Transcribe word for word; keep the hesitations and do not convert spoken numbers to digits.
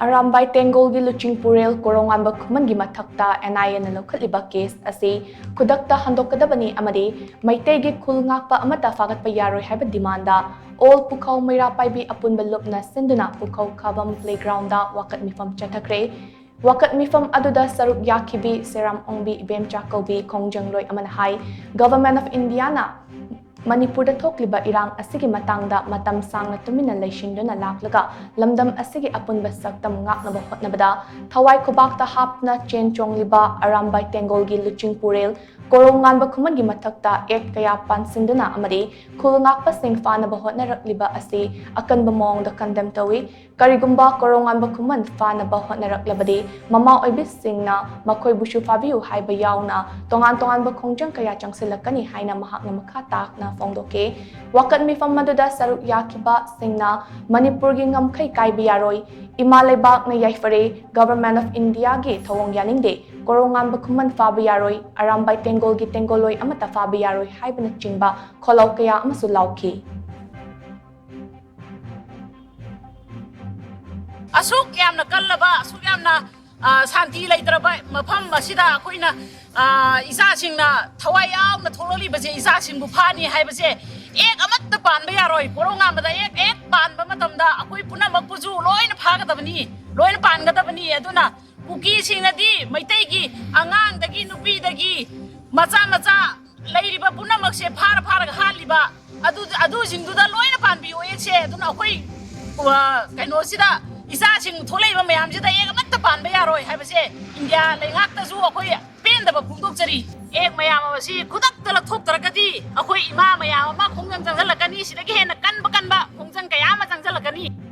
ꯑꯔꯥꯝꯕꯥꯏ ꯇꯦꯡꯒꯣꯜꯒꯤ ꯂꯨꯆꯤꯡꯄꯨꯔꯦꯜ ꯀꯣꯔꯧꯉꯥꯟꯕ ꯈꯨꯃꯟꯒꯤ ꯃꯊꯛꯇ NIAꯅ ꯂꯧꯈꯠꯂꯤꯕ case ꯑꯁꯤ ꯈꯨꯗꯛꯇ ꯍꯟꯗꯣꯛꯀꯗꯕꯅꯤ ꯑꯃꯗꯤ ꯃꯩꯇꯩꯒꯤ ꯈꯨꯜ ꯉꯥꯛꯄ ꯑꯃꯠꯇ ꯐꯥꯒꯠꯄ ꯌꯥꯔꯣꯏ ꯍꯥꯏꯕ demandꯗ All ꯄꯨꯈꯧ ꯃꯩꯔꯥ ꯄꯥꯏꯕꯤ ꯑꯄꯨꯟꯕ ꯂꯨꯞꯅ ꯁꯤꯟꯗꯨꯅ ꯄꯨꯈꯧ ꯈꯥꯕꯝ playgroundꯗ ꯋꯥꯀꯠ ꯃꯤꯐꯝ ꯆꯠꯊꯈ꯭ꯔꯦ꯫ ꯋꯥꯀꯠ ꯃꯤꯐꯝ ꯑꯗꯨꯗ ꯁꯔꯨꯛ ꯌꯥꯈꯤꯕꯤ ꯁꯦꯔꯥꯝ ꯑꯣꯡꯕꯤ ꯏꯕꯦꯝꯆꯥ ꯀꯧꯕꯤ ꯈꯣꯡꯖꯪꯂꯣꯏ ꯑꯃꯅ ꯍꯥꯏ, Government of Indiaꯅ ꯃꯅꯤꯄꯨꯔꯗ ꯊꯣꯛꯂꯤꯕ ꯏꯔꯥꯡ ꯑꯁꯤꯒꯤ ꯃꯇꯥꯡꯗ ꯃꯇꯝ ꯁꯥꯡꯅ ꯇꯨꯃꯤꯟꯅ ꯂꯩꯁꯤꯟꯗꯨꯅ ꯂꯥꯛꯂꯒ ꯂꯝꯗꯝ ꯑꯁꯤꯒꯤ ꯑꯄꯨꯟꯕ ꯁꯛꯇꯝ ꯉꯥꯛꯅꯕ ꯍꯣꯠꯅꯕꯗ ꯊꯋꯥꯏ ꯈꯨꯕꯥꯛꯇ ꯍꯥꯞꯅ ꯆꯦꯟ ꯆꯣꯡꯂꯤꯕ ꯑꯔꯥꯝꯕꯥꯏ ꯇꯦꯡꯒꯣꯜꯒꯤ ꯂꯨꯆꯤꯡꯄꯨꯔꯦꯜ ꯀꯣꯔꯧꯉꯥꯟꯕ ꯈꯨꯃꯟꯒꯤ ꯃꯊꯛꯇ act ꯀꯌꯥ ꯄꯥꯟꯁꯤꯟꯗꯨꯅ ꯑꯃꯗꯤ ꯈꯨꯜ ꯉꯥꯛꯄꯁꯤꯡ ꯐꯥꯅꯕ ꯍꯣꯠꯅꯔꯛꯂꯤꯕ ꯑꯁꯤ ꯑꯀꯟꯕ ꯃꯑꯣꯡꯗ condemn ꯇꯧꯏ꯫ ꯀꯔꯤꯒꯨꯝꯕ ꯀꯣꯔꯧꯉꯥꯟꯕ ꯈꯨꯃꯟ ꯐꯥꯅꯕ ꯍꯣꯠꯅꯔꯛꯂꯕꯗꯤ ꯃꯃꯥ ꯑꯣꯏꯕꯤꯁꯤꯡꯅ ꯃꯈꯣꯏꯕꯨꯁꯨ ꯐꯥꯕꯤꯌꯨ ꯍꯥꯏꯕ ꯌꯥꯎꯅ ꯇꯣꯉꯥꯟ ꯇꯣꯉꯥꯟꯕ ꯈꯣꯡꯖꯪ ꯀꯌꯥ ꯆꯪꯁꯤꯜꯂꯛꯀꯅꯤ ꯍꯥꯏꯅ ꯃꯍꯥꯛꯅ ꯃꯈꯥ ꯇꯥꯛꯅ ꯐꯣꯡꯗꯣꯛꯈꯤ꯫ ꯋꯥꯀꯠ ꯃꯤꯐꯝ ꯑꯗꯨꯗ ꯁꯔꯨꯛ ꯌꯥꯈꯤꯕꯁꯤꯡꯅ ꯃꯅꯤꯄꯨꯔꯒꯤ ꯉꯝꯈꯩ ꯀꯥꯏꯕ ꯌꯥꯔꯣꯏ, ꯏꯃꯥ ꯂꯩꯕꯥꯛꯅ ꯌꯥꯏꯐꯔꯦ, Government of Indiaꯒꯤ ꯊꯧꯑꯣꯡ ꯌꯥꯅꯤꯡꯗꯦ, ꯀꯣꯔꯧꯉꯥꯟꯕ ꯈꯨꯃꯟ ꯐꯥꯕ ꯌꯥꯔꯣꯏ, ꯑꯔꯥꯝꯕꯥꯏ ꯇꯦꯡꯒꯣꯜꯒꯤ ꯇꯦꯡꯒꯣꯜꯂꯣꯏ ꯑꯃꯠꯇ ꯐꯥꯕ ꯌꯥꯔꯣꯏ ꯍꯥꯏꯕꯅꯆꯤꯡꯕ ꯈꯣꯜꯂꯥꯎ ꯀꯌꯥ ꯑꯃꯁꯨ ꯂꯥꯎꯈꯤ꯫ ꯑꯁꯨꯛ ꯌꯥꯝꯅ ꯀꯜꯂꯕ, ꯑꯁꯨꯛ ꯌꯥꯝꯅ, ꯑ, ꯁꯥꯟꯇꯤ ꯂꯩꯇ꯭ꯔꯕ ꯃꯐꯝ ꯑꯁꯤꯗ ꯑꯩꯈꯣꯏꯅ, ꯑ, ꯏꯆꯥꯁꯤꯡꯅ ꯊꯋꯥꯏ ꯌꯥꯎꯅ ꯊꯣꯛꯂꯛꯂꯤꯕꯁꯦ, ꯏꯆꯥꯁꯤꯡꯕꯨ ꯐꯥꯅꯤ ꯍꯥꯏꯕꯁꯦ act ꯑꯃꯠꯇ ꯄꯥꯟꯕ ꯌꯥꯔꯣꯏ꯫ ꯀꯣꯔꯧꯉꯥꯟꯕꯗ act, act ꯄꯥꯟꯕ ꯃꯇꯝꯗ ꯑꯩꯈꯣꯏ ꯄꯨꯝꯅꯃꯛꯄꯨꯁꯨ ꯂꯣꯏꯅ ꯐꯥꯒꯗꯕꯅꯤ, ꯂꯣꯏꯅ ꯄꯥꯟꯒꯗꯕꯅꯤ꯫ ꯑꯗꯨꯅ ꯀꯨꯀꯤꯁꯤꯡꯅꯗꯤ ꯃꯩꯇꯩꯒꯤ ꯑꯉꯥꯡꯗꯒꯤ, ꯅꯨꯄꯤꯗꯒꯤ, ꯃꯆꯥ ꯃꯆꯥ ꯂꯩꯔꯤꯕ ꯄꯨꯝꯅꯃꯛꯁꯦ ꯐꯥꯔ ꯐꯥꯔꯒ ꯍꯥꯠꯂꯤꯕ ꯑꯗꯨ, ꯑꯗꯨꯁꯤꯡꯗꯨꯗ ꯂꯣꯏꯅ ꯄꯥꯟꯕꯤꯌꯨ actꯁꯦ꯫ ꯑꯗꯨꯅ ꯑꯩꯈꯣꯏ, ꯑ, ꯀꯩꯅꯣꯁꯤꯗ ꯏꯆꯥꯁꯤꯡ ꯊꯣꯛꯂꯛꯏꯕ ꯃꯌꯥꯝꯁꯤꯗ act ꯑꯃꯠꯇ ꯄꯥꯟꯕ ꯌꯥꯔꯣꯏ ꯍꯥꯏꯕꯁꯦ ꯏꯟꯗꯤꯌꯥ ꯂꯩꯉꯥꯛꯇꯁꯨ ꯑꯩꯈꯣꯏ ꯄꯦꯟꯗꯕ ꯐꯣꯡꯗꯣꯛꯆꯔꯤ꯫ Act ꯃꯌꯥꯝ ꯑꯁꯤ ꯈꯨꯗꯛꯇ ꯂꯧꯊꯣꯛꯇ꯭ꯔꯒꯗꯤ ꯑꯩꯈꯣꯏ ꯏꯃꯥ ꯃꯌꯥꯝ ꯑꯃ ꯈꯣꯡꯖꯪ ꯆꯪꯁꯤꯜꯂꯛꯀꯅꯤ, ꯁꯤꯗꯒꯤ ꯍꯦꯟꯅ ꯀꯟꯕ ꯀꯟꯕ ꯈꯣꯡꯖꯪ ꯀꯌꯥ ꯑꯃ ꯆꯪꯁꯤꯜꯂꯛꯀꯅꯤ꯫